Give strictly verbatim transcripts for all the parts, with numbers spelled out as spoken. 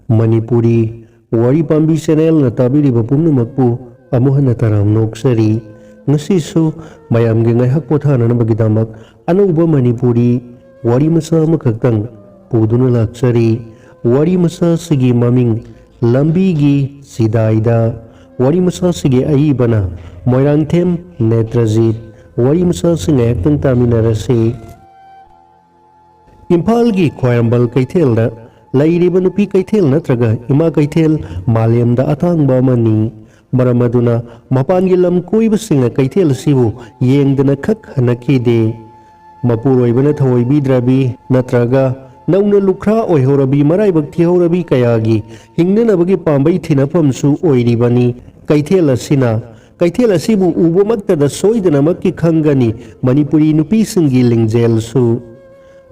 ꯃꯅꯤꯄꯨꯔꯤ ꯋꯥꯔꯤ ꯄꯥꯝꯕꯤ ꯆꯦꯅꯦꯜꯅ ꯇꯥꯕꯤꯔꯤꯕ ꯄꯨꯝꯅꯃꯛꯄꯨ ꯑꯃꯨꯛ ꯍꯟꯅ ꯇꯔꯥꯝꯅ ꯑꯣꯛꯆꯔꯤ꯫ ꯉꯁꯤꯁꯨ ꯃꯌꯥꯝꯒꯤ ꯉꯥꯏꯍꯥꯛ ꯄꯣꯊꯥꯅꯅꯕꯒꯤꯗꯃꯛ ꯑꯅꯧꯕ ꯃꯅꯤꯄꯨꯔꯤ ꯋꯥꯔꯤ ꯃꯆꯥ ꯑꯃꯈꯛꯇꯪ ꯄꯨꯗꯨꯅ ꯂꯥꯛꯆꯔꯤ꯫ ꯋꯥꯔꯤ ꯃꯆꯥ ꯑꯁꯤꯒꯤ ꯃꯃꯤꯡ ꯂꯝꯕꯤꯒꯤ ꯆꯤꯗꯥꯏꯗ꯫ ꯋꯥꯔꯤ ꯃꯆꯥ ꯑꯁꯤꯒꯤ ꯑꯏꯕꯅ ꯃꯣꯏꯔꯥꯡꯊꯦꯝ ꯅꯦꯇ꯭ꯔꯖꯤꯠ꯫ ꯋꯥꯔꯤ ꯃꯆꯥ ꯑꯁꯤ ꯉꯥꯏꯍꯥꯛꯇꯪ ꯇꯥꯃꯤꯟꯅꯔꯁꯤ꯫ ꯏꯝꯐꯥꯜꯒꯤ ꯈ꯭ꯋꯥꯏꯔꯝꯕꯟ ꯀꯩꯊꯦꯜꯗ ꯂꯩꯔꯤꯕ ꯅꯨꯄꯤ ꯀꯩꯊꯦꯜ ꯅꯠꯇ꯭ꯔꯒ ꯏꯃꯥ ꯀꯩꯊꯦꯜ ꯃꯥꯂꯦꯝꯗ ꯑꯇꯥꯡꯕ ꯑꯃꯅꯤ꯫ ꯃꯔꯝ ꯑꯗꯨꯅ ꯃꯄꯥꯟꯒꯤ ꯂꯝ ꯀꯣꯏꯕꯁꯤꯡꯅ ꯀꯩꯊꯦꯜ ꯑꯁꯤꯕꯨ ꯌꯦꯡꯗꯅ ꯈꯛ ꯍꯟꯅꯈꯤꯗꯦ꯫ ꯃꯄꯨꯔꯣꯏꯕꯅ ꯊꯑꯣꯏꯕꯤꯗ꯭ꯔꯕꯤ ꯅꯠꯇ꯭ꯔꯒ ꯅꯧꯅ ꯂꯨꯈ꯭ꯔꯥ ꯑꯣꯏꯍꯧꯔꯕꯤ ꯃꯔꯥꯏꯕꯛ ꯊꯤꯍꯧꯔꯕꯤ ꯀꯌꯥꯒꯤ ꯍꯤꯡꯅꯅꯕꯒꯤ ꯄꯥꯝꯕꯩ ꯊꯤꯅꯐꯝꯁꯨ ꯑꯣꯏꯔꯤꯕꯅꯤ ꯀꯩꯊꯦꯜ ꯑꯁꯤꯅ꯫ ꯀꯩꯊꯦꯜ ꯑꯁꯤꯕꯨ ꯎꯕꯃꯛꯇꯗ ꯁꯣꯏꯗꯅꯃꯛꯀꯤ ꯈꯪꯒꯅꯤ ꯃꯅꯤꯄꯨꯔꯤ ꯅꯨꯄꯤꯁꯤꯡꯒꯤ ꯂꯤꯡꯖꯦꯜꯁꯨ꯫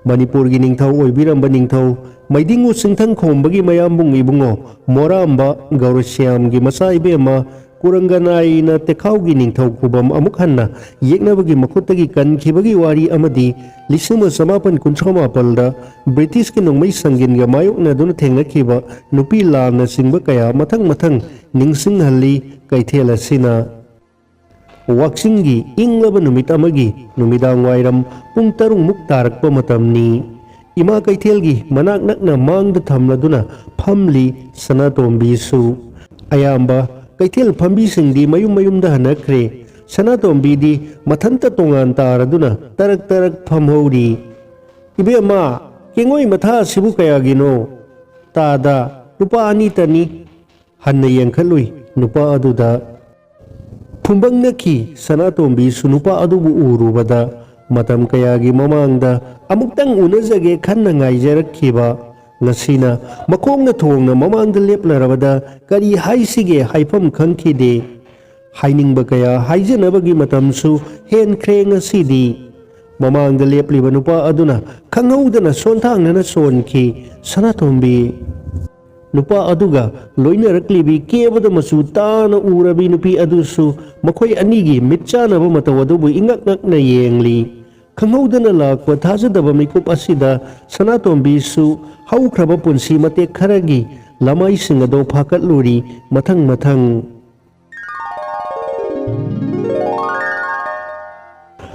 ꯃꯅꯤꯄꯨꯔꯒꯤ ꯅꯤꯡꯊꯧ ꯑꯣꯏꯕꯤꯔꯝꯕ ꯅꯤꯡꯊꯧ ꯃꯩꯗꯤꯡꯉꯨ ꯆꯤꯡꯊꯪꯈꯣꯡꯕꯒꯤ ꯃꯌꯥꯝꯕꯨꯡ ꯏꯕꯨꯡꯉꯣ ꯃꯣꯔꯥꯝꯕ ꯒꯧꯔꯁ꯭ꯌꯥꯝꯒꯤ ꯃꯆꯥ ꯏꯕꯦꯝꯃ ꯀꯨꯔꯪꯒꯅꯥꯏꯅ ꯇꯦꯈꯥꯎꯒꯤ ꯅꯤꯡꯊꯧ ꯈꯨꯕꯝ ꯑꯃꯨꯛ ꯍꯟꯅ ꯌꯦꯛꯅꯕꯒꯤ ꯃꯈꯨꯠꯇꯒꯤ ꯀꯟꯈꯤꯕꯒꯤ ꯋꯥꯔꯤ ꯑꯃꯗꯤ ꯂꯤꯁꯤꯡ ꯑꯃ ꯆꯃꯥꯄꯟ ꯀꯨꯟꯊ꯭ꯔꯥ ꯃꯥꯄꯜꯗ ꯕ꯭ꯔꯤꯇꯤꯁꯀꯤ ꯅꯣꯡꯃꯩ ꯁꯪꯒꯤꯟꯒ ꯃꯥꯌꯣꯛꯅꯗꯨꯅ ꯊꯦꯡꯅꯈꯤꯕ ꯅꯨꯄꯤ ꯂꯥꯟꯅꯆꯤꯡꯕ ꯀꯌꯥ ꯃꯊꯪ ꯃꯊꯪ ꯅꯤꯡꯁꯤꯡꯍꯜꯂꯤ ꯀꯩꯊꯦꯜ ꯑꯁꯤꯅ꯫ ꯋꯥꯛꯆꯤꯡꯒꯤ ꯏꯪꯂꯕ ꯅꯨꯃꯤꯠ ꯑꯃꯒꯤ ꯅꯨꯃꯤꯗꯥꯡ ꯋꯥꯏꯔꯝ ꯄꯨꯡ ꯇꯔꯨꯛꯃꯨꯛ ꯇꯥꯔꯛꯄ ꯃꯇꯝꯅꯤ꯫ ꯏꯃꯥ ꯀꯩꯊꯦꯜꯒꯤ ꯃꯅꯥꯛ ꯅꯛꯅ ꯃꯥꯡꯗ ꯊꯝꯂꯗꯨꯅ ꯐꯝꯂꯤ ꯁꯅꯥꯇꯣꯝꯕꯤꯁꯨ꯫ ꯑꯌꯥꯝꯕ ꯀꯩꯊꯦꯜ ꯐꯝꯕꯤꯁꯤꯡꯗꯤ ꯃꯌꯨꯝ ꯃꯌꯨꯝꯗ ꯍꯟꯅꯈ꯭ꯔꯦ꯫ ꯁꯅꯥꯇꯣꯝꯕꯤꯗꯤ ꯃꯊꯟꯇ ꯇꯣꯉꯥꯟ ꯇꯥꯔꯗꯨꯅ ꯇꯔꯛ ꯇꯔꯛ ꯐꯝꯍꯧꯔꯤ꯫ "ꯏꯕꯦꯝꯃ, ꯀꯦꯡꯉꯣꯏ ꯃꯊꯥ ꯑꯁꯤꯕꯨ ꯀꯌꯥꯒꯤꯅꯣ?" "ꯇꯥꯗ, ꯂꯨꯄꯥ ꯑꯅꯤꯇꯅꯤ꯫" ꯍꯟꯅ ꯌꯦꯡꯈꯠꯂꯨꯏ ꯅꯨꯄꯥ ꯑꯗꯨꯗ꯫ ꯐꯨꯝꯕꯪꯅꯈꯤ ꯁꯅꯥꯇꯣꯝꯕꯤꯁꯨ ꯅꯨꯄꯥ ꯑꯗꯨꯕꯨ ꯎꯔꯨꯕꯗ꯫ ꯃꯇꯝ ꯀꯌꯥꯒꯤ ꯃꯃꯥꯡꯗ ꯑꯃꯨꯛꯇꯪ ꯎꯅꯖꯒꯦ ꯈꯟꯅ ꯉꯥꯏꯖꯔꯛꯈꯤꯕ꯫ ꯉꯁꯤꯅ ꯃꯈꯣꯡꯅ ꯊꯣꯡꯅ ꯃꯃꯥꯡꯗ ꯂꯦꯞꯂꯔꯕꯗ ꯀꯔꯤ ꯍꯥꯏꯁꯤꯒꯦ ꯍꯥꯏꯐꯝ ꯈꯪꯈꯤꯗꯦ꯫ ꯍꯥꯏꯅꯤꯡꯕ ꯀꯌꯥ ꯍꯥꯏꯖꯅꯕꯒꯤ ꯃꯇꯝꯁꯨ ꯍꯦꯟꯈ꯭ꯔꯦ ꯉꯁꯤꯗꯤ꯫ ꯃꯃꯥꯡꯗ ꯂꯦꯞꯂꯤꯕ ꯅꯨꯄꯥ ꯑꯗꯨꯅ ꯈꯪꯍꯧꯗꯅ ꯁꯣꯟꯊꯥꯡꯅꯅ ꯁꯣꯟꯈꯤ꯫ "ꯁꯅꯥꯇꯣꯝꯕꯤ!" ꯅꯨꯄꯥ ꯑꯗꯨꯒ ꯂꯣꯏꯅꯔꯛꯂꯤꯕꯤ ꯀꯦꯕꯗ ꯃꯆꯨ ꯇꯥꯅ ꯎꯔꯕꯤ ꯅꯨꯄꯤ ꯑꯗꯨꯁꯨ ꯃꯈꯣꯏ ꯑꯅꯤꯒꯤ ꯃꯤꯠ ꯆꯥꯟꯅꯕ ꯃꯇꯧ ꯑꯗꯨꯕꯨ ꯏꯉꯛ ꯉꯛꯅ ꯌꯦꯡꯂꯤ꯫ ꯈꯪꯍꯧꯗꯅ ꯂꯥꯛꯄ ꯊꯥꯖꯗꯕ ꯃꯤꯀꯨꯞ ꯑꯁꯤꯗ ꯁꯅꯥꯇꯣꯝꯕꯤꯁꯨ ꯍꯧꯈ꯭ꯔꯕ ꯄꯨꯟꯁꯤ ꯃꯇꯦꯛ ꯈꯔꯒꯤ ꯂꯃꯥꯏꯁꯤꯡ ꯑꯗꯣ ꯐꯥꯀꯠꯂꯨꯔꯤ ꯃꯊꯪ ꯃꯊꯪ꯫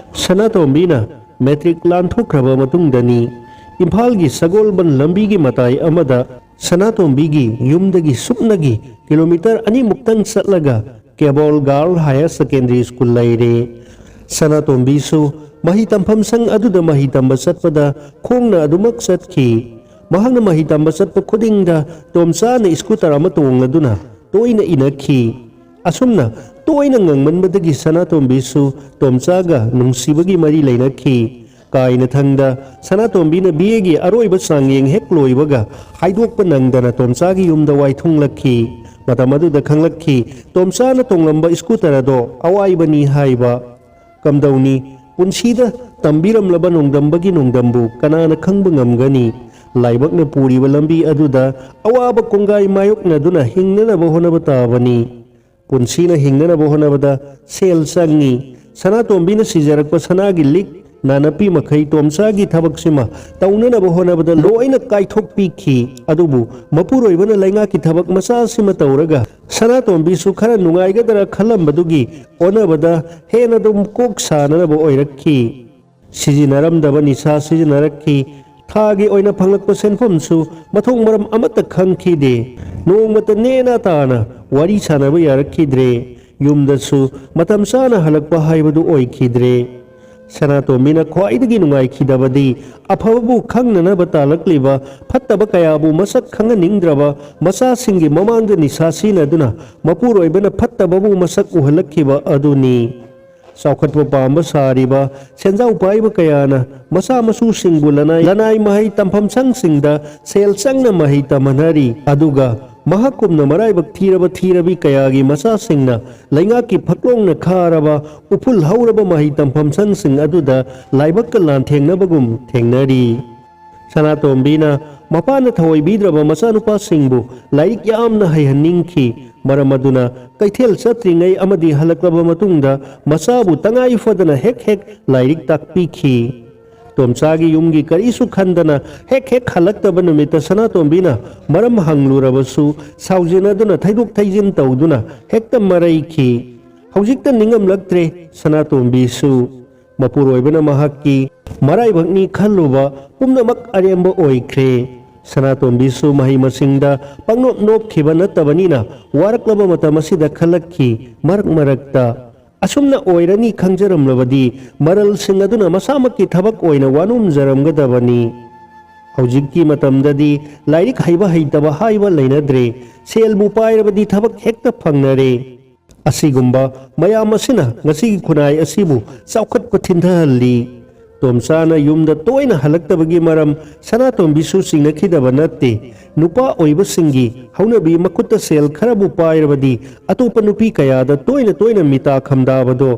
ꯁꯅꯥꯇꯣꯝꯕꯤꯅ ꯃꯦꯇ꯭ꯔꯤꯛ ꯂꯥꯟꯊꯣꯛꯈ꯭ꯔꯕ ꯃꯇꯨꯡꯗꯅꯤ ꯏꯝꯐꯥꯜꯒꯤ ꯁꯒꯣꯜꯕꯟ ꯂꯝꯕꯤꯒꯤ ꯃꯇꯥꯏ ꯑꯃꯗ ꯁꯅꯥꯇꯣꯝꯕꯤꯒꯤ ꯌꯨꯝꯗꯒꯤ ꯁꯨꯞꯅꯒꯤ ꯀꯤꯂꯣꯃꯤꯇꯔ ꯑꯅꯤꯃꯨꯛꯇꯪ ꯆꯠꯂꯒ ꯀꯦꯕꯣꯜ ꯒꯥꯔꯜ ꯍꯥꯌꯔ ꯁꯦꯀꯦꯟꯗꯔꯤ ꯁ꯭ꯀꯨꯜ ꯂꯩꯔꯦ꯫ ꯁꯅꯥꯇꯣꯝꯕꯤꯁꯨ ꯃꯍꯩ ꯇꯝꯐꯝ ꯁꯪ ꯑꯗꯨꯗ ꯃꯍꯩ ꯇꯝꯕ ꯆꯠꯄꯗ ꯈꯣꯡꯅ ꯑꯗꯨꯃꯛ ꯆꯠꯈꯤ꯫ ꯃꯍꯥꯛꯅ ꯃꯍꯩ ꯇꯝꯕ ꯆꯠꯄ ꯈꯨꯗꯤꯡꯗ ꯇꯣꯝꯆꯥꯅ ꯁ꯭ꯀꯨꯇꯔ ꯑꯃ ꯇꯣꯡꯂꯗꯨꯅ ꯇꯣꯏꯅ ꯏꯟꯅꯈꯤ꯫ ꯑꯁꯨꯝꯅ ꯇꯣꯏꯅ ꯉꯪꯃꯟꯕꯗꯒꯤ ꯁꯅꯥꯇꯣꯝꯕꯤꯁꯨ ꯇꯣꯝꯆꯥꯒ ꯅꯨꯡꯁꯤꯕꯒꯤ ꯃꯔꯤ ꯂꯩꯅꯈꯤ꯫ ꯀꯥꯏꯅꯊꯪꯗ ꯁꯅꯥꯇꯣꯝꯕꯤꯅ ꯕꯤ ꯑꯦꯒꯤ ꯑꯔꯣꯏꯕ ꯆꯥꯡꯌꯦꯡ ꯍꯦꯛ ꯂꯣꯏꯕꯒ ꯍꯥꯏꯗꯣꯛꯄ ꯅꯪꯗꯅ ꯇꯣꯝꯆꯥꯒꯤ ꯌꯨꯝꯗ ꯋꯥꯏꯊꯨꯡꯂꯛꯈꯤ꯫ ꯃꯇꯝ ꯑꯗꯨꯗ ꯈꯪꯂꯛꯈꯤ ꯇꯣꯝꯆꯥꯅ ꯇꯣꯡꯂꯝꯕ ꯁ꯭ꯀꯨꯇꯔ ꯑꯗꯣ ꯑꯋꯥꯏꯕꯅꯤ ꯍꯥꯏꯕ꯫ ꯀꯝꯗꯧꯅꯤ? ꯄꯨꯟꯁꯤꯗ ꯇꯝꯕꯤꯔꯝꯂꯕ ꯅꯣꯡꯗꯝꯕꯒꯤ ꯅꯣꯡꯗꯝꯕꯨ ꯀꯅꯥꯅ ꯈꯪꯕ ꯉꯝꯒꯅꯤ? ꯂꯥꯏꯕꯛꯅ ꯄꯨꯔꯤꯕ ꯂꯝꯕꯤ ꯑꯗꯨꯗ ꯑꯋꯥꯕ ꯀꯣꯡꯒꯥꯏ ꯃꯥꯌꯣꯛꯅꯗꯨꯅ ꯍꯤꯡꯅꯅꯕ ꯍꯣꯠꯅꯕ ꯇꯥꯕꯅꯤ꯫ ꯄꯨꯟꯁꯤꯅ ꯍꯤꯡꯅꯅꯕ ꯍꯣꯠꯅꯕꯗ ꯁꯦꯜ ꯆꯪꯉꯤ꯫ ꯁꯅꯥꯇꯣꯝꯕꯤꯅ ꯁꯤꯖꯔꯛꯄ ꯁꯅꯥꯒꯤ ꯂꯤꯛ ꯅꯥꯅꯞꯄꯤ ꯃꯈꯩ ꯇꯣꯝꯆꯥꯒꯤ ꯊꯕꯛꯁꯤꯃ ꯇꯧꯅꯅꯕ ꯍꯣꯠꯅꯕꯗ ꯂꯣꯏꯅ ꯀꯥꯏꯊꯣꯛꯄꯤꯈꯤ꯫ ꯑꯗꯨꯕꯨ ꯃꯄꯨꯔꯣꯏꯕꯅ ꯂꯩꯉꯥꯛꯀꯤ ꯊꯕꯛ ꯃꯆꯥꯁꯤꯃ ꯇꯧꯔꯒ ꯁꯅꯥꯇꯣꯝꯕꯤꯁꯨ ꯈꯔ ꯅꯨꯡꯉꯥꯏꯒꯗ꯭ꯔꯥ ꯈꯜꯂꯝꯕꯗꯨꯒꯤ ꯑꯣꯟꯅꯕꯗ ꯍꯦꯟꯅ ꯑꯗꯨꯝ ꯀꯣꯛ ꯁꯥꯅꯅꯕ ꯑꯣꯏꯔꯛꯈꯤ꯫ ꯁꯤꯖꯤꯟꯅꯔꯝꯗꯕ ꯅꯤꯁꯥ ꯁꯤꯖꯤꯟꯅꯔꯛꯈꯤ꯫ ꯊꯥꯒꯤ ꯑꯣꯏꯅ ꯐꯪꯂꯛꯄ ꯁꯦꯟꯐꯝꯁꯨ ꯃꯊꯣꯡ ꯃꯔꯝ ꯑꯃꯠꯇ ꯈꯪꯈꯤꯗꯦ꯫ ꯅꯣꯡꯃꯇ ꯅꯦꯅꯥ ꯇꯥꯅ ꯋꯥꯔꯤ ꯁꯥꯟꯅꯕ ꯌꯥꯔꯛꯈꯤꯗ꯭ꯔꯦ꯫ ꯌꯨꯝꯗꯁꯨ ꯃꯇꯝ ꯆꯥꯅ ꯍꯜꯂꯛꯄ ꯍꯥꯏꯕꯗꯨ ꯑꯣꯏꯈꯤꯗ꯭ꯔꯦ꯫ ꯁꯅꯥꯇꯣꯝꯕꯤꯅ ꯈ꯭ꯋꯥꯏꯗꯒꯤ ꯅꯨꯡꯉꯥꯏꯈꯤꯗꯕꯗꯤ ꯑꯐꯕꯕꯨ ꯈꯪꯅꯅꯕ ꯇꯥꯜꯂꯛꯂꯤꯕ ꯐꯠꯇꯕ ꯀꯌꯥꯕꯨ ꯃꯁꯛ ꯈꯪꯍꯟꯅꯤꯡꯗ꯭ꯔꯕ ꯃꯆꯥꯁꯤꯡꯒꯤ ꯃꯃꯥꯡꯗ ꯅꯤꯁꯥ ꯁꯤꯖꯤꯟꯅꯗꯨꯅ ꯃꯄꯨꯔꯣꯏꯕꯅ ꯐꯠꯇꯕꯕꯨ ꯃꯁꯛ ꯎꯍꯜꯂꯛꯈꯤꯕ ꯑꯗꯨꯅꯤ꯫ ꯆꯥꯎꯈꯠꯄ ꯄꯥꯝꯕ ꯁꯥꯔꯤꯕ ꯁꯦꯟꯖꯥꯎ ꯄꯥꯏꯕ ꯀꯌꯥꯅ ꯃꯆꯥ ꯃꯁꯨꯁꯤꯡꯕꯨ ꯂꯅꯥꯏ, ꯂꯅꯥꯏ ꯃꯍꯩ ꯇꯝꯐꯝ ꯁꯪꯁꯤꯡꯗ ꯁꯦꯜ ꯆꯪꯅ ꯃꯍꯩ ꯇꯝꯍꯟꯅꯔꯤ꯫ ꯑꯗꯨꯒ ꯃꯍꯥꯛꯀꯨꯝꯅ ꯃꯔꯥꯏꯕꯛ ꯊꯤꯔꯕ ꯊꯤꯔꯕꯤ ꯀꯌꯥꯒꯤ ꯃꯆꯥꯁꯤꯡꯅ ꯂꯩꯉꯥꯛꯀꯤ ꯐꯛꯂꯣꯡꯅ ꯈꯥꯔꯕ ꯎꯐꯨꯜ ꯍꯧꯔꯕ ꯃꯍꯩ ꯇꯝꯐꯝ ꯁꯪꯁꯤꯡ ꯑꯗꯨꯗ ꯂꯥꯏꯕꯛꯀ ꯂꯥꯟꯊꯦꯡꯅꯕꯒꯨꯝ ꯊꯦꯡꯅꯔꯤ꯫ ꯁꯅꯥꯇꯣꯝꯕꯤꯅ ꯃꯄꯥꯅ ꯊꯑꯣꯏꯕꯤꯗ꯭ꯔꯕ ꯃꯆꯥꯅꯨꯄꯥꯁꯤꯡꯕꯨ ꯂꯥꯏꯔꯤꯛ ꯌꯥꯝꯅ ꯍꯩꯍꯟꯅꯤꯡꯈꯤ꯫ ꯃꯔꯝ ꯑꯗꯨꯅ ꯀꯩꯊꯦꯜ ꯆꯠꯇ꯭ꯔꯤꯉꯩ ꯑꯃꯗꯤ ꯍꯜꯂꯛꯂꯕ ꯃꯇꯨꯡꯗ ꯃꯆꯥꯕꯨ ꯇꯉꯥꯏ ꯐꯗꯅ ꯍꯦꯛ ꯍꯦꯛ ꯂꯥꯏꯔꯤꯛ ꯇꯥꯛꯄꯤꯈꯤ꯫ ꯇꯣꯝꯆꯥꯒꯤ ꯌꯨꯝꯒꯤ ꯀꯔꯤꯁꯨ ꯈꯟꯗꯅ ꯍꯦꯛ ꯍꯦꯛ ꯍꯜꯂꯛꯇꯕ ꯅꯨꯃꯤꯠꯇ ꯁꯅꯥꯇꯣꯝꯕꯤꯅ ꯃꯔꯝ ꯍꯪꯂꯨꯔꯕꯁꯨ ꯁꯥꯎꯖꯤꯟꯅꯗꯨꯅ ꯊꯩꯗꯣꯛ ꯊꯩꯖꯤꯟ ꯇꯧꯗꯨꯅ ꯍꯦꯛꯇ ꯃꯔꯩꯈꯤ꯫ ꯍꯧꯖꯤꯛꯇ ꯅꯤꯡꯉꯝꯂꯛꯇ꯭ꯔꯦ ꯁꯅꯥꯇꯣꯝꯕꯤꯁꯨ꯫ ꯃꯄꯨꯔꯣꯏꯕꯅ ꯃꯍꯥꯛꯀꯤ ꯃꯔꯥꯏꯕꯛꯅꯤ ꯈꯜꯂꯨꯕ ꯄꯨꯝꯅꯃꯛ ꯑꯔꯦꯝꯕ ꯑꯣꯏꯈ꯭ꯔꯦ꯫ ꯁꯅꯥꯇꯣꯝꯕꯤꯁꯨ ꯃꯍꯩ ꯃꯁꯤꯡꯗ ꯄꯪꯅꯣꯞ ꯅꯣꯞꯈꯤꯕ ꯅꯠꯇꯕꯅꯤꯅ ꯋꯥꯔꯛꯂꯕ ꯃꯇꯝ ꯑꯁꯤꯗ ꯈꯜꯂꯛꯈꯤ ꯃꯔꯛ ꯃꯔꯛꯇ꯫ ꯑꯁꯨꯝꯅ ꯑꯣꯏꯔꯅꯤ ꯈꯪꯖꯔꯝꯂꯕꯗꯤ ꯃꯔꯜꯁꯤꯡ ꯑꯗꯨꯅ ꯃꯁꯥꯃꯛꯀꯤ ꯊꯕꯛ ꯑꯣꯏꯅ ꯋꯥꯅꯣꯝꯖꯔꯝꯒꯗꯕꯅꯤ꯫ ꯍꯧꯖꯤꯛꯀꯤ ꯃꯇꯝꯗꯗꯤ ꯂꯥꯏꯔꯤꯛ ꯍꯩꯕ ꯍꯩꯇꯕ ꯍꯥꯏꯕ ꯂꯩꯅꯗ꯭ꯔꯦ꯫ ꯁꯦꯜꯕꯨ ꯄꯥꯏꯔꯕꯗꯤ ꯊꯕꯛ ꯍꯦꯛꯇ ꯐꯪꯅꯔꯦ꯫ ꯑꯁꯤꯒꯨꯝꯕ ꯃꯌꯥꯝ ꯑꯁꯤꯅ ꯉꯁꯤꯒꯤ ꯈꯨꯟꯅꯥꯏ ꯑꯁꯤꯕꯨ ꯆꯥꯎꯈꯠꯄ ꯊꯤꯟꯊꯍꯜꯂꯤ꯫ ꯇꯣꯝꯆꯥꯅ ꯌꯨꯝꯗ ꯇꯣꯏꯅ ꯍꯜꯂꯛꯇꯕꯒꯤ ꯃꯔꯝ ꯁꯅꯥꯇꯣꯝꯕꯤꯁꯨ ꯆꯤꯡꯅꯈꯤꯗꯕ ꯅꯠꯇꯦ꯫ ꯅꯨꯄꯥ ꯑꯣꯏꯕꯁꯤꯡꯒꯤ ꯍꯧꯅꯕꯤ ꯃꯈꯨꯠꯇ ꯁꯦꯜ ꯈꯔꯕꯨ ꯄꯥꯏꯔꯕꯗꯤ ꯑꯇꯣꯞꯄ ꯅꯨꯄꯤ ꯀꯌꯥꯗ ꯇꯣꯏꯅ ꯇꯣꯏꯅ ꯃꯤꯇꯥ ꯈꯝꯗꯥꯕꯗꯣ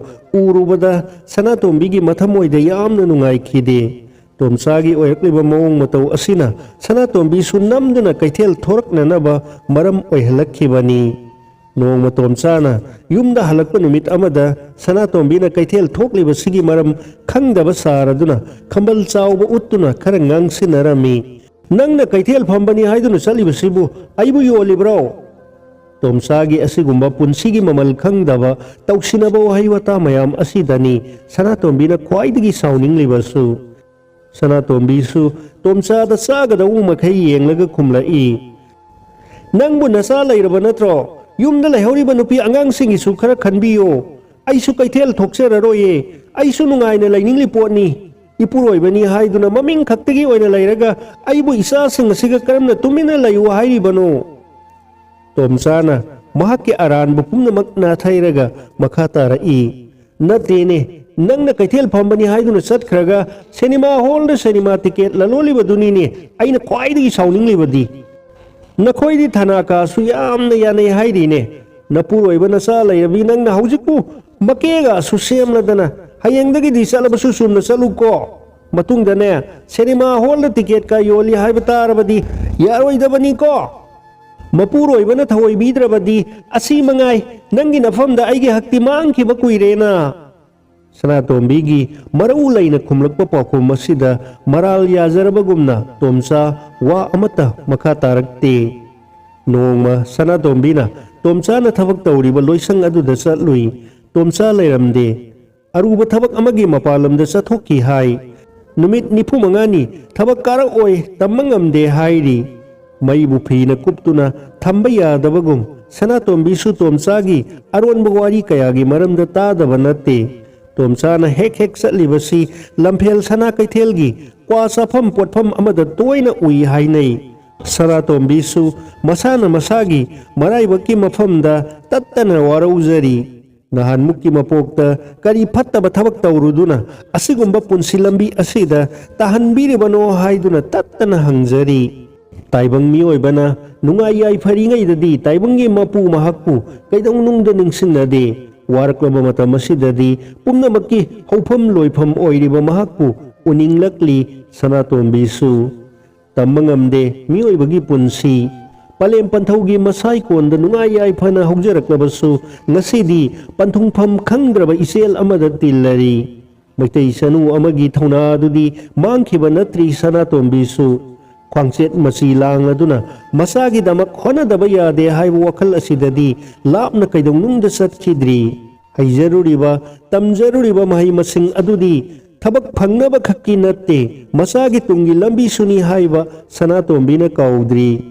ꯎꯔꯨꯕꯗ ꯁꯅꯥꯇꯣꯝꯕꯤꯒꯤ ꯃꯊꯃꯣꯏꯗ ꯌꯥꯝꯅ ꯅꯨꯡꯉꯥꯏꯈꯤꯗꯦ꯫ ꯇꯣꯝꯆꯥꯒꯤ ꯑꯣꯏꯔꯛꯂꯤꯕ ꯃꯑꯣꯡ ꯃꯇꯧ ꯑꯁꯤꯅ ꯁꯅꯥꯇꯣꯝꯕꯤꯁꯨ ꯅꯝꯗꯨꯅ ꯀꯩꯊꯦꯜ ꯊꯣꯔꯛꯅꯅꯕ ꯃꯔꯝ ꯑꯣꯏꯍꯜꯂꯛꯈꯤꯕꯅꯤ꯫ ꯅꯣꯡꯃ ꯇꯣꯝꯆꯥꯅ ꯌꯨꯝꯗ ꯍꯜꯂꯛꯄ ꯅꯨꯃꯤꯠ ꯑꯃꯗ ꯁꯅꯥꯇꯣꯝꯕꯤꯅ ꯀꯩꯊꯦꯜ ꯊꯣꯛꯂꯤꯕꯁꯤꯒꯤ ꯃꯔꯝ ꯈꯪꯗꯕ ꯁꯥꯔꯗꯨꯅ ꯈꯝꯕꯜ ꯆꯥꯎꯕ ꯎꯠꯇꯨꯅ ꯈꯔ ꯉꯥꯡꯁꯤꯟꯅꯔꯝꯃꯤ꯫ "ꯅꯪꯅ ꯀꯩꯊꯦꯜ ꯐꯝꯕꯅꯤ ꯍꯥꯏꯗꯨꯅ ꯆꯠꯂꯤꯕꯁꯤꯕꯨ ꯑꯩꯕꯨ ꯌꯣꯜꯂꯤꯕ꯭ꯔꯣ?" ꯇꯣꯝꯆꯥꯒꯤ ꯑꯁꯤꯒꯨꯝꯕ ꯄꯨꯟꯁꯤꯒꯤ ꯃꯃꯜ ꯈꯪꯗꯕ ꯇꯧꯁꯤꯟꯅꯕ ꯋꯥꯍꯩ ꯋꯥꯇꯥ ꯃꯌꯥꯝ ꯑꯁꯤꯗꯅꯤ ꯁꯅꯥꯇꯣꯝꯕꯤꯅ ꯈ꯭ꯋꯥꯏꯗꯒꯤ ꯁꯥꯎꯅꯤꯡꯂꯤꯕꯁꯨ꯫ ꯁꯅꯥꯇꯣꯝꯕꯤꯁꯨ ꯇꯣꯝꯆꯥꯗ ꯆꯥꯒꯗꯧꯕ ꯃꯈꯩ ꯌꯦꯡꯂꯒ ꯈꯨꯝꯂꯛꯏ, "ꯅꯪꯕꯨ ꯅꯆꯥ ꯂꯩꯔꯕ ꯅꯠꯇ꯭ꯔꯣ? ꯌꯨꯝꯗ ꯂꯩꯍꯧꯔꯤꯕ ꯅꯨꯄꯤ ꯑꯉꯥꯡꯁꯤꯡꯒꯤꯁꯨ ꯈꯔ ꯈꯟꯕꯤꯌꯣ꯫ ꯑꯩꯁꯨ ꯀꯩꯊꯦꯜ ꯊꯣꯛꯆꯔꯔꯣꯏꯌꯦ꯫ ꯑꯩꯁꯨ ꯅꯨꯡꯉꯥꯏꯅ ꯂꯩꯅꯤꯡꯂꯤ ꯄꯣꯠꯅꯤ꯫ ꯏꯄꯨꯔꯣꯏꯕꯅꯤ ꯍꯥꯏꯗꯨꯅ ꯃꯃꯤꯡ ꯈꯛꯇꯒꯤ ꯑꯣꯏꯅ ꯂꯩꯔꯒ ꯑꯩꯕꯨ ꯏꯆꯥꯁꯤꯡ ꯑꯁꯤꯒ ꯀꯔꯝꯅ ꯇꯨꯃꯤꯟꯅ ꯂꯩꯌꯨ ꯍꯥꯏꯔꯤꯕꯅꯣ?" ꯇꯣꯝꯆꯥꯅ ꯃꯍꯥꯛꯀꯤ ꯑꯔꯥꯟꯕ ꯄꯨꯝꯅꯃꯛ ꯅꯥꯊꯩꯔꯒ ꯃꯈꯥ ꯇꯥꯔꯛꯏ, "ꯅꯠꯇꯦꯅꯦ, ꯅꯪꯅ ꯀꯩꯊꯦꯜ ꯐꯝꯕꯅꯤ ꯍꯥꯏꯗꯨꯅ ꯆꯠꯈ꯭ꯔꯒ ꯁꯤꯅꯦꯃꯥ ꯍꯣꯜꯗ ꯁꯤꯅꯦꯃꯥ ꯇꯤꯀꯦꯠ ꯂꯂꯣꯜꯂꯤꯕꯗꯨꯅꯤꯅꯦ ꯑꯩꯅ ꯈ꯭ꯋꯥꯏꯗꯒꯤ ꯁꯥꯎꯅꯤꯡꯂꯤꯕꯗꯤ꯫ ꯅꯈꯣꯏꯗꯤ ꯊꯅꯥ ꯀꯥꯁꯨ ꯌꯥꯝꯅ ꯌꯥꯅꯩ ꯍꯥꯏꯔꯤꯅꯦ꯫ ꯅꯄꯨꯔꯣꯏꯕ ꯅꯆꯥ ꯂꯩꯔꯕꯤ ꯅꯪꯅ ꯍꯧꯖꯤꯛꯄꯨ ꯃꯀꯦꯒꯁꯨ ꯁꯦꯝꯂꯗꯅ ꯍꯌꯦꯡꯗꯒꯤꯗꯤ ꯆꯠꯂꯕꯁꯨ ꯆꯨꯝꯅ ꯆꯠꯂꯨꯀꯣ꯫ ꯃꯇꯨꯡꯗꯅꯦ, ꯁꯤꯅꯦꯃꯥ ꯍꯣꯜꯗ ꯇꯤꯀꯦꯠꯀ ꯌꯣꯜꯂꯤ ꯍꯥꯏꯕ ꯇꯥꯔꯕꯗꯤ ꯌꯥꯔꯣꯏꯗꯕꯅꯤꯀꯣ꯫ ꯃꯄꯨꯔꯣꯏꯕꯅ ꯊꯑꯣꯏꯕꯤꯗ꯭ꯔꯕꯗꯤ ꯑꯁꯤ ꯃꯉꯥꯏ, ꯅꯪꯒꯤ ꯅꯐꯝꯗ ꯑꯩꯒꯤ ꯍꯛꯇꯤ ꯃꯥꯡꯈꯤꯕ ꯀꯨꯏꯔꯦꯅ꯫" ꯁꯅꯥꯇꯣꯝꯕꯤꯒꯤ ꯃꯔꯧ ꯂꯩꯅ ꯈꯨꯝꯂꯛꯄ ꯄꯥꯎꯈꯨꯝ ꯑꯁꯤꯗ ꯃꯔꯥꯜ ꯌꯥꯖꯔꯕꯒꯨꯝꯅ ꯇꯣꯝꯆꯥ ꯋꯥ ꯑꯃꯠꯇ ꯃꯈꯥ ꯇꯥꯔꯛꯇꯦ꯫ ꯅꯣꯡꯃ ꯁꯅꯥꯇꯣꯝꯕꯤꯅ ꯇꯣꯝꯆꯥꯅ ꯊꯕꯛ ꯇꯧꯔꯤꯕ ꯂꯣꯏꯁꯪ ꯑꯗꯨꯗ ꯆꯠꯂꯨꯏ꯫ ꯇꯣꯝꯆꯥ ꯂꯩꯔꯝꯗꯦ꯫ ꯑꯔꯨꯕ ꯊꯕꯛ ꯑꯃꯒꯤ ꯃꯄꯥꯟ ꯂꯝꯗ ꯆꯠꯊꯣꯛꯈꯤ ꯍꯥꯏ꯫ ꯅꯨꯃꯤꯠ ꯅꯤꯐꯨ ꯃꯉꯥꯅꯤ ꯊꯕꯛ ꯀꯥꯔꯛꯑꯣꯏ, ꯇꯝꯕ ꯉꯝꯗꯦ ꯍꯥꯏꯔꯤ꯫ ꯃꯩꯕꯨ ꯐꯤꯅ ꯀꯨꯞꯇꯨꯅ ꯊꯝꯕ ꯌꯥꯗꯕꯒꯨꯝ ꯁꯅꯥꯇꯣꯝꯕꯤꯁꯨ ꯇꯣꯝꯆꯥꯒꯤ ꯑꯔꯣꯟꯕ ꯋꯥꯔꯤ ꯀꯌꯥꯒꯤ ꯃꯔꯝꯗ ꯇꯥꯗꯕ ꯅꯠꯇꯦ꯫ ꯇꯣꯝꯆꯥꯅ ꯍꯦꯛ ꯍꯦꯛ ꯆꯠꯂꯤꯕꯁꯤ ꯂꯝꯐꯦꯜ ꯁꯅꯥ ꯀꯩꯊꯦꯜꯒꯤ ꯀ꯭ꯋꯥ ꯆꯥꯐꯝ ꯄꯣꯠꯐꯝ ꯑꯃꯗ ꯇꯣꯏꯅ ꯎꯏ ꯍꯥꯏꯅꯩ꯫ ꯁꯅꯥꯇꯣꯝꯕꯤꯁꯨ ꯃꯁꯥꯅ ꯃꯁꯥꯒꯤ ꯃꯔꯥꯏꯕꯛꯀꯤ ꯃꯐꯝꯗ ꯇꯠꯇꯅ ꯋꯥꯔꯧꯖꯔꯤ꯫ ꯅꯍꯥꯟꯃꯨꯛꯀꯤ ꯃꯄꯣꯛꯇ ꯀꯔꯤ ꯐꯠꯇꯕ ꯊꯕꯛ ꯇꯧꯔꯨꯗꯨꯅ ꯑꯁꯤꯒꯨꯝꯕ ꯄꯨꯟꯁꯤ ꯂꯝꯕꯤ ꯑꯁꯤꯗ ꯇꯥꯍꯟꯕꯤꯔꯤꯕꯅꯣ ꯍꯥꯏꯗꯨꯅ ꯇꯠꯇꯅ ꯍꯪꯖꯔꯤ꯫ ꯇꯥꯏꯕꯪ ꯃꯤꯑꯣꯏꯕꯅ ꯅꯨꯡꯉꯥꯏ ꯌꯥꯏꯐꯔꯤꯉꯩꯗꯗꯤ ꯇꯥꯏꯕꯪꯒꯤ ꯃꯄꯨ ꯃꯍꯥꯛꯄꯨ ꯀꯩꯗꯧꯅꯨꯡꯗ ꯅꯤꯡꯁꯤꯡꯅꯗꯦ꯫ ꯋꯥꯔꯛꯂꯕ ꯃꯇꯝ ꯑꯁꯤꯗꯗꯤ ꯄꯨꯝꯅꯃꯛꯀꯤ ꯍꯧꯐꯝ ꯂꯣꯏꯐꯝ ꯑꯣꯏꯔꯤꯕ ꯃꯍꯥꯛꯄꯨ ꯎꯅꯤꯡꯂꯛꯂꯤ ꯁꯅꯥꯇꯣꯝꯕꯤꯁꯨ꯫ ꯇꯝꯕ ꯉꯝꯗꯦ ꯃꯤꯑꯣꯏꯕꯒꯤ ꯄꯨꯟꯁꯤ꯫ ꯄꯂꯦꯝ ꯄꯟꯊꯧꯒꯤ ꯃꯁꯥꯏꯀꯣꯟꯗ ꯅꯨꯡꯉꯥꯏ ꯌꯥꯏꯐꯅ ꯍꯧꯖꯔꯛꯂꯕꯁꯨ ꯉꯁꯤꯗꯤ ꯄꯟꯊꯨꯡꯐꯝ ꯈꯪꯗ꯭ꯔꯕ ꯏꯆꯦꯜ ꯑꯃꯗ ꯇꯤꯜꯂꯔꯤ꯫ ꯃꯩꯇꯩ ꯆꯅꯨ ꯑꯃꯒꯤ ꯊꯧꯅꯥ ꯑꯗꯨꯗꯤ ꯃꯥꯡꯈꯤꯕ ꯅꯠꯇ꯭ꯔꯤ ꯁꯅꯥꯇꯣꯝꯕꯤꯁꯨ꯫ ꯈ꯭ꯋꯥꯡꯆꯦꯠ ꯃꯆꯤ ꯂꯥꯡꯂꯗꯨꯅ ꯃꯆꯥꯒꯤꯗꯃꯛ ꯍꯣꯠꯅꯗꯕ ꯌꯥꯗꯦ ꯍꯥꯏꯕ ꯋꯥꯈꯜ ꯑꯁꯤꯗꯗꯤ ꯂꯥꯞꯅ ꯀꯩꯗꯧꯅꯨꯡꯗ ꯆꯠꯈꯤꯗ꯭ꯔꯤ꯫ ꯍꯩꯖꯔꯨꯔꯤꯕ, ꯇꯝꯖꯔꯨꯔꯤꯕ ꯃꯍꯩ ꯃꯁꯤꯡ ꯑꯗꯨꯗꯤ ꯊꯕꯛ ꯐꯪꯅꯕ ꯈꯛꯀꯤ ꯅꯠꯇꯦ, ꯃꯆꯥꯒꯤ ꯇꯨꯡꯒꯤ ꯂꯝꯕꯤꯁꯨꯅꯤ ꯍꯥꯏꯕ ꯁꯅꯥꯇꯣꯝꯕꯤꯅ ꯀꯥꯎꯗ꯭ꯔꯤ꯫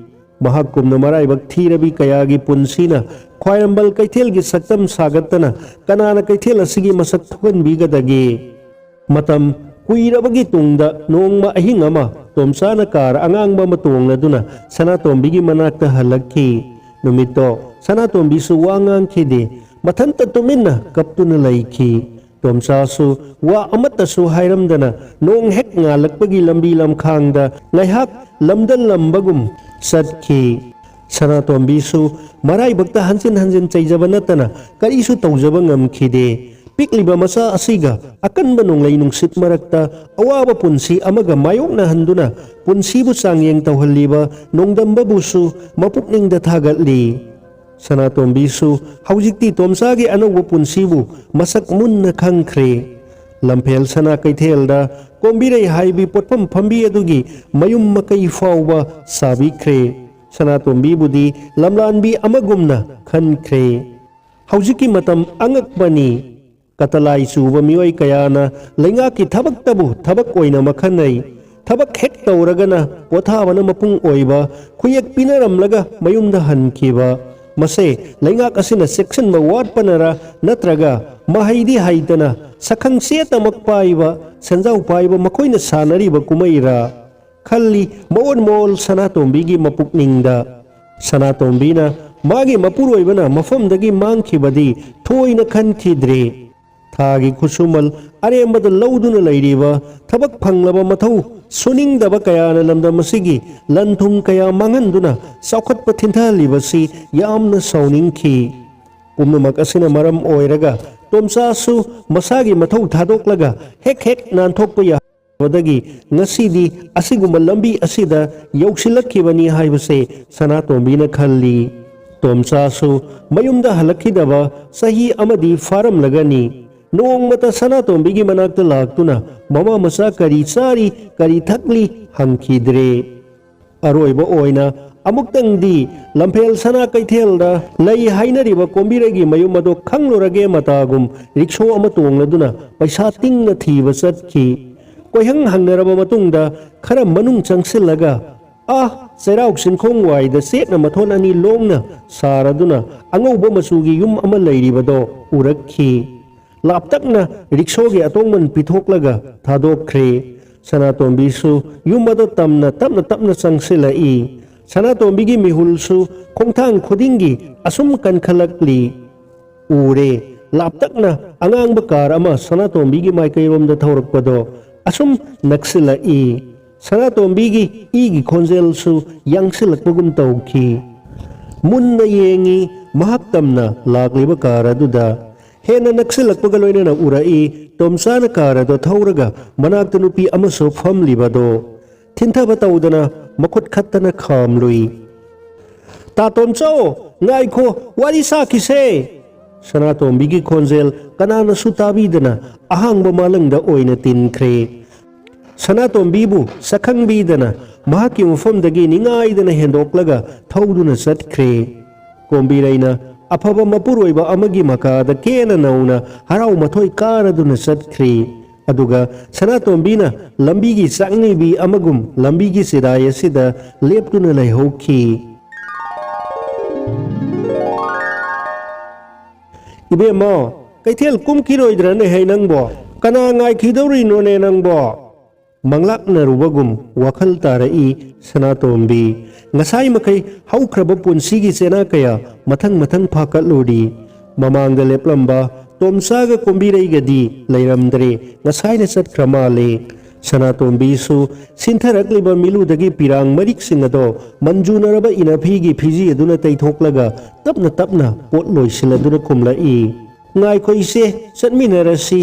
ꯃꯍꯥꯛꯀꯨꯝꯅ ꯃꯔꯥꯏꯕꯛ ꯊꯤꯔꯕꯤ ꯀꯌꯥꯒꯤ ꯄꯨꯟꯁꯤꯅ ꯈ꯭ꯋꯥꯏꯔꯝꯕꯟ ꯀꯩꯊꯦꯜꯒꯤ ꯁꯛꯇꯝ ꯁꯥꯒꯠꯇꯅ ꯀꯅꯥꯅ ꯀꯩꯊꯦꯜ ꯑꯁꯤꯒꯤ ꯃꯁꯛ ꯊꯣꯛꯍꯟꯕꯤꯒꯗꯒꯦ? ꯃꯇꯝ ꯀꯨꯏꯔꯕꯒꯤ ꯇꯨꯡꯗ ꯅꯣꯡꯃ ꯑꯍꯤꯡ ꯑꯃ ꯇꯣꯝꯆꯥꯅ ꯀꯥꯔ ꯑꯉꯥꯡꯕ ꯑꯃ ꯇꯣꯡꯂꯗꯨꯅ ꯁꯅꯥꯇꯣꯝꯕꯤꯒꯤ ꯃꯅꯥꯛꯇ ꯍꯜꯂꯛꯈꯤ꯫ ꯅꯨꯃꯤꯠꯇꯣ ꯁꯅꯥꯇꯣꯝꯕꯤꯁꯨ ꯋꯥ ꯉꯥꯡꯈꯤꯗꯦ꯫ ꯃꯊꯟꯇ ꯇꯨꯃꯤꯟꯅ ꯀꯞꯇꯨꯅ ꯂꯩꯈꯤ꯫ ꯇꯣꯝꯆꯥꯁꯨ ꯋꯥ ꯑꯃꯠꯇꯁꯨ ꯍꯥꯏꯔꯝꯗꯅ ꯅꯣꯡ ꯍꯦꯛ ꯉꯥꯜꯂꯛꯄꯒꯤ ꯂꯝꯕꯤ ꯂꯝꯈꯥꯡꯗ ꯉꯥꯏꯍꯥꯛ ꯂꯝꯗꯜꯂꯝꯕꯒꯨꯝ ꯆꯠꯈꯤ꯫ ꯁꯅꯥꯇꯣꯝꯕꯤꯁꯨ ꯃꯔꯥꯏꯕꯛꯇ ꯍꯟꯖꯤꯟ ꯍꯟꯖꯤꯟ ꯆꯩꯖꯕ ꯅꯠꯇꯅ ꯀꯔꯤꯁꯨ ꯇꯧꯖꯕ ꯉꯝꯈꯤꯗꯦ꯫ ꯄꯤꯛꯂꯤꯕ ꯃꯆꯥ ꯑꯁꯤꯒ ꯑꯀꯟꯕ ꯅꯣꯡꯂꯩ ꯅꯨꯡꯁꯤꯠ ꯃꯔꯛꯇ ꯑꯋꯥꯕ ꯄꯨꯟꯁꯤ ꯑꯃꯒ ꯃꯥꯌꯣꯛꯅꯍꯟꯗꯨꯅ ꯄꯨꯟꯁꯤꯕꯨ ꯆꯥꯡꯌꯦꯡ ꯇꯧꯍꯜꯂꯤꯕ ꯅꯣꯡꯗꯝꯕꯕꯨꯁꯨ ꯃꯄꯨꯛꯅꯤꯡꯗ ꯊꯥꯒꯠꯂꯤ꯫ ꯁꯅꯥꯇꯣꯝꯕꯤꯁꯨ ꯍꯧꯖꯤꯛꯇꯤ ꯇꯣꯝꯆꯥꯒꯤ ꯑꯅꯧꯕ ꯄꯨꯟꯁꯤꯕꯨ ꯃꯁꯛ ꯃꯨꯟꯅ ꯈꯪꯈ꯭ꯔꯦ꯫ ꯂꯝꯐꯦꯜ ꯁꯅꯥ ꯀꯩꯊꯦꯜꯗ ꯀꯣꯝꯕꯤꯔꯩ ꯍꯥꯏꯕꯤ ꯄꯣꯠꯐꯝ ꯐꯝꯕꯤ ꯑꯗꯨꯒꯤ ꯃꯌꯨꯝ ꯃꯀꯩ ꯐꯥꯎꯕ ꯁꯥꯕꯤꯈ꯭ꯔꯦ꯫ ꯁꯅꯥꯇꯣꯝꯕꯤꯕꯨꯗꯤ ꯂꯝꯂꯥꯟꯕꯤ ꯑꯃꯒꯨꯝꯅ ꯈꯟꯈ꯭ꯔꯦ꯫ ꯍꯧꯖꯤꯛꯀꯤ ꯃꯇꯝ ꯑꯉꯛꯄꯅꯤ꯫ ꯀꯇꯂꯥꯏ ꯆꯨꯕ ꯃꯤꯑꯣꯏ ꯀꯌꯥꯅ ꯂꯩꯉꯥꯛꯀꯤ ꯊꯕꯛꯇꯕꯨ ꯊꯕꯛ ꯑꯣꯏꯅ ꯃꯈꯟꯅꯩ꯫ ꯊꯕꯛ ꯍꯦꯛ ꯇꯧꯔꯒꯅ ꯄꯣꯊꯥꯕꯅ ꯃꯄꯨꯡ ꯑꯣꯏꯕ ꯈꯨꯌꯦꯛ ꯄꯤꯅꯔꯝꯂꯒ ꯃꯌꯨꯝꯗ ꯍꯟꯈꯤꯕ꯫ ꯃꯁꯦ ꯂꯩꯉꯥꯛ ꯑꯁꯤꯅ ꯆꯦꯛꯁꯤꯟꯕ ꯋꯥꯠꯄꯅꯔ ꯅꯠꯇ꯭ꯔꯒ ꯃꯍꯩꯗꯤ ꯍꯩꯇꯅ ꯁꯛꯈꯪ ꯆꯦ ꯇꯃꯛ ꯄꯥꯏꯕ, ꯁꯦꯟꯖꯥꯎ ꯄꯥꯏꯕ ꯃꯈꯣꯏꯅ ꯁꯥꯟꯅꯔꯤꯕ ꯀꯨꯝꯍꯩꯔꯥ ꯈꯜꯂꯤ ꯃꯑꯣꯟ ꯃꯑꯣꯜ ꯁꯅꯥꯇꯣꯝꯕꯤꯒꯤ ꯃꯄꯨꯛꯅꯤꯡꯗ꯫ ꯁꯅꯥꯇꯣꯝꯕꯤꯅ ꯃꯥꯒꯤ ꯃꯄꯨꯔꯣꯏꯕꯅ ꯃꯐꯝꯗꯒꯤ ꯃꯥꯡꯈꯤꯕꯗꯤ ꯊꯣꯏꯅ ꯈꯟꯈꯤꯗ꯭ꯔꯦ꯫ ꯊꯥꯒꯤ ꯈꯨꯠꯁꯨꯃꯜ ꯑꯔꯦꯝꯕꯗ ꯂꯧꯗꯨꯅ ꯂꯩꯔꯤꯕ ꯊꯕꯛ ꯐꯪꯂꯕ ꯃꯊꯧ ꯁꯨꯅꯤꯡꯗꯕ ꯀꯌꯥꯅ ꯂꯝꯗꯝ ꯑꯁꯤꯒꯤ ꯂꯟ ꯊꯨꯝ ꯀꯌꯥ ꯃꯥꯡꯍꯟꯗꯨꯅ ꯆꯥꯎꯈꯠꯄ ꯊꯤꯟꯊꯍꯜꯂꯤꯕꯁꯤ ꯌꯥꯝꯅ ꯁꯥꯎꯅꯤꯡꯈꯤ꯫ ꯄꯨꯝꯅꯃꯛ ꯑꯁꯤꯅ ꯃꯔꯝ ꯑꯣꯏꯔꯒ ꯇꯣꯝꯆꯥꯁꯨ ꯃꯁꯥꯒꯤ ꯃꯊꯧ ꯊꯥꯗꯣꯛꯂꯒ ꯍꯦꯛ ꯍꯦꯛ ꯅꯥꯟꯊꯣꯛꯄ ꯌꯥ ꯗꯒꯤ ꯉꯁꯤꯗꯤ ꯑꯁꯤꯒꯨꯝꯕ ꯂꯝꯕꯤ ꯑꯁꯤꯗ ꯌꯧꯁꯤꯜꯂꯛꯈꯤꯕꯅꯤ ꯍꯥꯏꯕꯁꯦ ꯁꯅꯥꯇꯣꯝꯕꯤꯅ ꯈꯜꯂꯤ꯫ ꯇꯣꯝꯆꯥꯁꯨ ꯃꯌꯨꯝꯗ ꯍꯜꯂꯛꯈꯤꯗꯕ ꯆꯍꯤ ꯑꯃꯗꯤ ꯐꯥꯔꯝꯂꯒꯅꯤ꯫ ꯅꯣꯡꯃꯇ ꯁꯅꯥꯇꯣꯝꯕꯤꯒꯤ ꯃꯅꯥꯛꯇ ꯂꯥꯛꯇꯨꯅ ꯃꯃꯥ ꯃꯆꯥ ꯀꯔꯤ ꯆꯥꯔꯤ, ꯀꯔꯤ ꯊꯛꯂꯤ ꯍꯪꯈꯤꯗ꯭ꯔꯦ꯫ ꯑꯔꯣꯏꯕ ꯑꯣꯏꯅ ꯑꯃꯨꯛꯇꯪꯗꯤ ꯂꯝꯐꯦꯜ ꯁꯅꯥ ꯀꯩꯊꯦꯜꯗ ꯂꯩ ꯍꯥꯏꯅꯔꯤꯕ ꯀꯣꯝꯕꯤꯔꯩꯒꯤ ꯃꯌꯨꯝ ꯑꯗꯣ ꯈꯪꯂꯨꯔꯒꯦ ꯃꯇꯥꯒꯨꯝ ꯔꯤꯛꯁꯣ ꯑꯃ ꯇꯣꯡꯂꯗꯨꯅ ꯄꯩꯁꯥ ꯇꯤꯡꯅ ꯊꯤꯕ ꯆꯠꯈꯤ꯫ ꯀꯣꯏꯍꯪ ꯍꯪꯅꯔꯕ ꯃꯇꯨꯡꯗ ꯈꯔ ꯃꯅꯨꯡ ꯆꯪꯁꯤꯜꯂꯒ, ꯑꯥ, ꯆꯩꯔꯥꯎ ꯆꯤꯡꯈꯣꯡ ꯋꯥꯏꯗ ꯆꯦꯠꯅ ꯃꯊꯣꯟ ꯑꯅꯤ ꯂꯣꯡꯅ ꯁꯥꯔꯗꯨꯅ ꯑꯉꯧꯕ ꯃꯆꯨꯒꯤ ꯌꯨꯝ ꯑꯃ ꯂꯩꯔꯤꯕꯗꯣ ꯎꯔꯛꯈꯤ꯫ ꯂꯥꯞꯇꯛꯅ ꯔꯤꯛꯁꯣꯒꯤ ꯑꯇꯣꯡꯃꯟ ꯄꯤꯊꯣꯛꯂꯒ ꯊꯥꯗꯣꯛꯈ꯭ꯔꯦ꯫ ꯁꯅꯥꯇꯣꯝꯕꯤꯁꯨ ꯌꯨꯝ ꯑꯗꯨ ꯇꯝꯅ ꯇꯞꯅ ꯇꯞꯅ ꯆꯪꯁꯤꯜꯂꯛꯏ꯫ ꯁꯅꯥꯇꯣꯝꯕꯤꯒꯤ ꯃꯤꯍꯨꯜꯁꯨ ꯈꯣꯡꯊꯥꯡ ꯈꯨꯗꯤꯡꯒꯤ ꯑꯁꯨꯝ ꯀꯟꯈꯠꯂꯛꯂꯤ꯫ ꯎꯔꯦ, ꯂꯥꯞꯇꯛꯅ ꯑꯉꯥꯡꯕ ꯀꯥꯔ ꯑꯃ ꯁꯅꯥꯇꯣꯝꯕꯤꯒꯤ ꯃꯥꯏꯀꯩꯔꯣꯝꯗ ꯊꯧꯔꯛꯄꯗꯣ ꯑꯁꯨꯝ ꯅꯛꯁꯤꯜꯂꯛꯏ꯫ ꯁꯅꯥꯇꯣꯝꯕꯤꯒꯤ ꯏꯒꯤ ꯈꯣꯟꯖꯦꯜꯁꯨ ꯌꯥꯡꯁꯤꯜꯂꯛꯄꯒꯨꯝ ꯇꯧꯈꯤ꯫ ꯃꯨꯟꯅ ꯌꯦꯡꯉꯤ, ꯃꯍꯥꯛ ꯇꯝꯅ ꯂꯥꯛꯂꯤꯕ ꯀꯥꯔ ꯑꯗꯨꯗ꯫ ꯍꯦꯟꯅ ꯅꯛꯁꯤꯜꯂꯛꯄꯒ ꯂꯣꯏꯅꯅ ꯎꯔꯛꯏ, ꯇꯣꯝꯆꯥꯅ ꯀꯥꯔ ꯑꯗꯣ ꯊꯧꯔꯒ ꯃꯅꯥꯛꯇ ꯅꯨꯄꯤ ꯑꯃꯁꯨ ꯐꯝꯂꯤꯕꯗꯣ꯫ ꯊꯤꯟꯊꯕ ꯇꯧꯗꯅ ꯃꯈꯨꯠ ꯈꯠꯇꯅ ꯈꯥꯝꯂꯨꯏ꯫ "ꯇꯥ ꯇꯣꯝꯆꯥ, "ꯉꯥꯏꯈꯣ, ꯋꯥꯔꯤ ꯁꯥꯈꯤꯁꯦ!" ꯁꯅꯥꯇꯣꯝꯕꯤꯒꯤ ꯈꯣꯟꯖꯦꯜ ꯀꯅꯥꯅꯁꯨ ꯇꯥꯕꯤꯗꯅ ꯑꯍꯥꯡꯕ ꯃꯥꯂꯪꯗ ꯑꯣꯏꯅ ꯇꯤꯟꯈ꯭ꯔꯦ꯫ ꯁꯅꯥꯇꯣꯝꯕꯤꯕꯨ ꯁꯛꯈꯪꯕꯤꯗꯅ ꯃꯍꯥꯛꯀꯤ ꯃꯐꯝꯗꯒꯤ ꯅꯤꯡꯉꯥꯏꯗꯅ ꯍꯦꯟꯗꯣꯛꯂꯒ ꯊꯧꯗꯨꯅ ꯆꯠꯈ꯭ꯔꯦ꯫ ꯀꯣꯝꯕꯤꯔꯩꯅ ꯑꯐꯕ ꯃꯄꯨꯔꯣꯏꯕ ꯑꯃꯒꯤ ꯃꯀꯥꯗ ꯀꯦꯅ ꯅꯧꯅ ꯍꯔꯥꯎ ꯃꯊꯣꯏ ꯀꯥꯔꯗꯨꯅ ꯆꯠꯈ꯭ꯔꯦ꯫ ꯑꯗꯨꯒ ꯁꯅꯥꯇꯣꯝꯕꯤꯅ ꯂꯝꯕꯤꯒꯤ ꯆꯥꯛꯅꯤꯕꯤ ꯑꯃꯒꯨꯝ ꯂꯝꯕꯤꯒꯤ ꯆꯤꯗꯥꯏ ꯑꯁꯤꯗ ꯂꯦꯞꯇꯨꯅ ꯂꯩꯍꯧꯈꯤ꯫ "ꯏꯕꯦꯝꯃ, ꯀꯩꯊꯦꯜ ꯀꯨꯝꯈꯤꯔꯣꯏꯗ꯭ꯔꯅꯦ ꯍꯩ ꯅꯪꯕꯣ? ꯀꯅꯥ ꯉꯥꯏꯈꯤꯗꯧꯔꯤꯅꯣꯅꯦ ꯅꯪꯕꯣ?" ꯃꯪꯂꯥꯛꯅꯔꯨꯕꯒꯨꯝ ꯋꯥꯈꯜ ꯇꯥꯔꯛꯏ ꯁꯅꯥꯇꯣꯝꯕꯤ꯫ ꯉꯁꯥꯏ ꯃꯈꯩ ꯍꯧꯈ꯭ꯔꯕ ꯄꯨꯟꯁꯤꯒꯤ ꯆꯦꯅꯥ ꯀꯌꯥ ꯃꯊꯪ ꯃꯊꯪ ꯐꯥꯀꯠꯂꯨꯔꯤ꯫ ꯃꯃꯥꯡꯗ ꯂꯦꯞꯂꯝꯕ ꯇꯣꯝꯆꯥꯒ ꯀꯣꯝꯕꯤꯔꯩꯒꯗꯤ ꯂꯩꯔꯝꯗ꯭ꯔꯦ, ꯉꯁꯥꯏꯅ ꯆꯠꯈ꯭ꯔ ꯃꯥꯜꯂꯦ꯫ ꯁꯅꯥꯇꯣꯝꯕꯤꯁꯨ ꯁꯤꯟꯊꯔꯛꯂꯤꯕ ꯃꯤꯂꯨꯗꯒꯤ ꯄꯤꯔꯥꯡ ꯃꯔꯤꯛꯁꯤꯡ ꯑꯗꯣ ꯃꯟꯖꯨꯅꯔꯕ ꯏꯅꯐꯤꯒꯤ ꯐꯤꯖꯤ ꯑꯗꯨꯅ ꯇꯩꯊꯣꯛꯂꯒ ꯇꯞꯅ ꯇꯞꯅ ꯄꯣꯠ ꯂꯣꯏꯁꯤꯜꯂꯗꯨꯅ ꯈꯨꯝꯂꯛꯏ꯫ "ꯉꯥꯏꯈꯣ ꯏꯆꯦ, ꯆꯠꯃꯤꯟꯅꯔꯁꯤ꯫